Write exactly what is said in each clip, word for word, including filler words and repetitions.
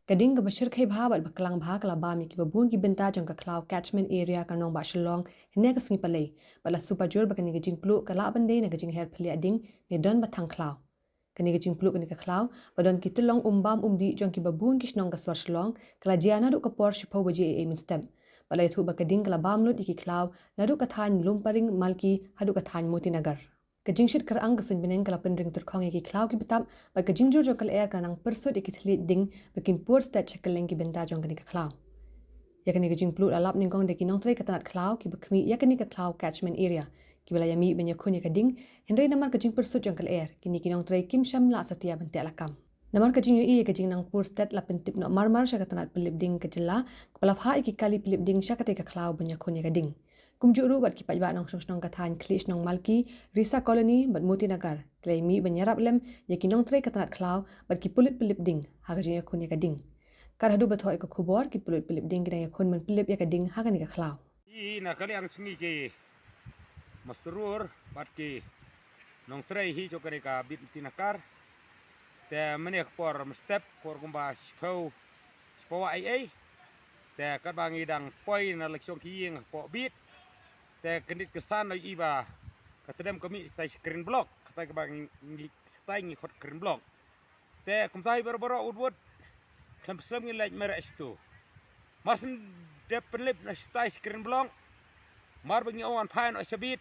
Ka ding kaba shyrkhei bha bad ba klang bha ka la bam ïa kiba bun ki bynta jong ka khlaw catchment area ka nongbah Shillong hynne ka sngi Palei, bad la suba jur ba kane ka jingpluh ka lah ban dei na ka jingher phylliah ding ne don ba thang khlaw. Kane ka jingpluh kane ka khlaw ba don ki tyllong um bam um dih jong kiba bun ki shnong ka sor Shillong ka la jia naduh ka por shiphew baje eiei mynstep, bad la ïathuh ba ka ding ka la bam lut ïa ki khlaw naduh ka thaiñ Lumparing Malki haduh ka thaiñ Motinagar. Ka jingshit kyrang ka suiñ bneng ka la pynring tyrkhong ïa ki khlaw ki btap bad ka jingjur jong ka lyer ka la nang pyrsut ïa ki thylliej ding ba kin pur stet sha kylleng ki bynta jong kane ka khlaw. Ïa kane ka jingpluh la lap nyngkong da ki nongtrei ka tnat khlaw kiba khmih ïa kane ka khlaw catchment area, kiba la ïamih ban ïakhun ïa ka ding, hynrei namar ka jingpyrsut jong ka lyer kine ki nongtrei kim shym lah satia ban teh lakam. Namar ka jingïohi ïa ka jingnang pur stet la pyntip noh marmar sha ka tnat pynlip ding ka jylla, kaba la phah ïa ki kali pynlip ding sha katei ka khlaw ban ïakhun ïa ka ding. Kumjuh ruh bad ki paidbah nongshong shnong ka thaiñ Khlieh Shnong Malki, Risa Colony bad Motinagar ki la ïamih ban ïarap lem ïa ki nongtrei ka tnat khlaw bad ki pulit pynlip ding ha ka jingïakhun ïa ka ding. Kat haduh ba thoh ïa ka khubor, ki pulit pynlip ding ki dang ïakhun ban pynlip ïa ka ding ha kane ka khlaw. Hi na ka liang jong ngi ki mastarur bad ki nongtrei hi jong kane ka bit Motinagar. Te mynne ka por mynstep, por kumba shiphew, shiphew eiei. Te katba ngi dang poi na la ki jong ki ïing hapoh bit, te ka nit ka san la ïohi ba ka tdem ka mih shatai sha crane block, katai kaba ngi, ngi shatai ngi khot crane block. Te kumta hi baroh baroh wut wut, khlem slem ngi leit mareh shato. Mar shen dep pynlip na shatai sha crane block, mar ba ngi ong wan phai noh sha bit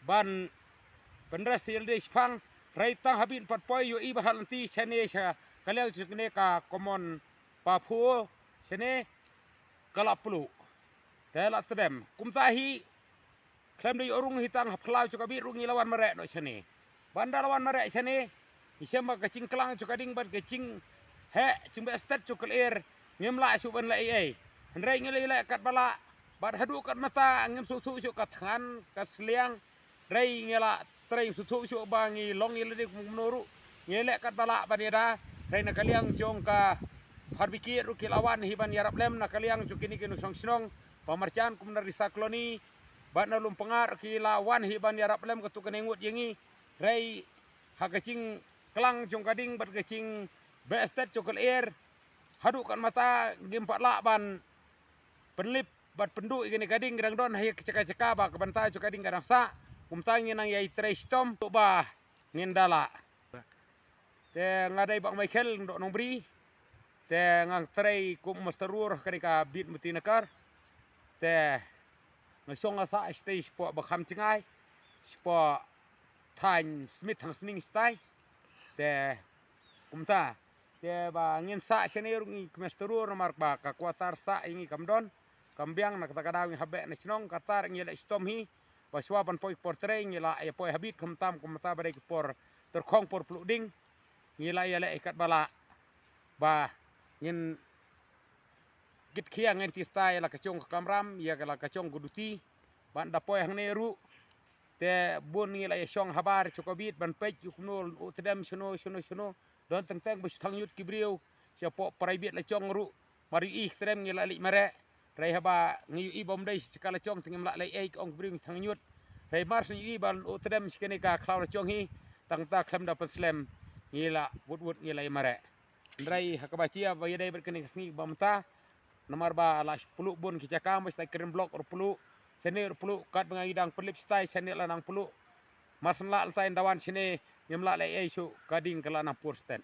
ban pynres ïalade shaphang, hynrei tang ha bit pat poi ïohi ba ha lynti shane sha ka liang jong kane ka common paphu shane ka la pluh. Te la tdem. Kumta hi khlem da ïoh rung hi, tang ha phyllaw jong ka bit ruh ngi la wan mareh noh shane. Ban da la wan mareh shane, ngi shem ba ka jingklang jong ka ding bad ka jingheh jingbeh stet jong ka lyer ngim lah shuh ban leh ei ei. Hynrei ngi la ïaleh katba lah bad haduh katmata ngim sngewthuh shuh ka thngan ka sliang. Hynrei ngi la trei, sngewthuh shuh ba ngi long ïalade kumno ruh, ngi leh katba lah ban ïada. Hynrei na ka liang jong ka fire brigade ruh ki la wan hi ban ïarap lem, na ka liang jong kine ki nongshong shnong ba marjan kum na Risa Colony bad na Lumpyngar ki la wan hi ban ïarap lem katto katne ngut ïa ngi. Hynrei ha ka jingklang jong ka ding bad ka jingbeh stet jong ka lyer, haduh katmata ngim pat lah ban pynlip bad pynduh ïa kane ka ding. Ka dang don ha ïa ka jaka jaka ba ka bynta jong ka ding ka dang sah. Kumta ngi nang ïai trei shitom to ba ngin da lah. Te nga dei Bah Michael Nongdoh Nongbri. Te nga trei kum mastarur ha kane ka bit Motinagar. Te nga shong nga sah shatai shapoh ba kham jngai, shapoh thaiñ Smit Thangsning shatai. Te kumta, te ba ngin sah shane ruh ngi kum mastarur namar ba ka quarter sah ïa ngi kam don, kam biang. Na kata ka daw ngi hap beh na shnong, kata ruh ngi leh shitom hi ba shuwa ban poi por trei ngi la ïa poi ha bit, khamtam kumta ba dei ki por tyrkhong, por pluh ding, ngi la ïaleh katba lah ba ngin kit khia, ngin tista ïa la ka jong ka kamram, ïa la ka jong ka duty. Ban da poi hangne ruh, te bun ngi la ïa shong habar jong ka bit ban peit ïa kumno u tdem shano shano shano. Don teng teng ba shu thang ñiut ki briew shapoh private la jong ruh. Mar ïohi tdem ngi la leit mareh. Hynrei haba ngi ïohi ba ym dei sha ka la jong te ngim lah leh ei, ki ong ki briew ngi thang ñiut. Hynrei mar shu ïohi ba u tdem sha kane ka khlaw la jong hi, tang ta khlem da pynslem ngi la wut wut ngi la ïa mareh. Hynrei ha kaba jia ba ïadei bad kane ka sngi ba mynta, namar ba la pluh bun ki jaka, ba shatai crane block ruh pluh, shane ruh pluh, katba nga ngi dang pynlip shatai shane la nang pluh. Mar shen lah lyntai nda wan shane ngim lah leh ei shuh, ka ding ka la nang pur stet.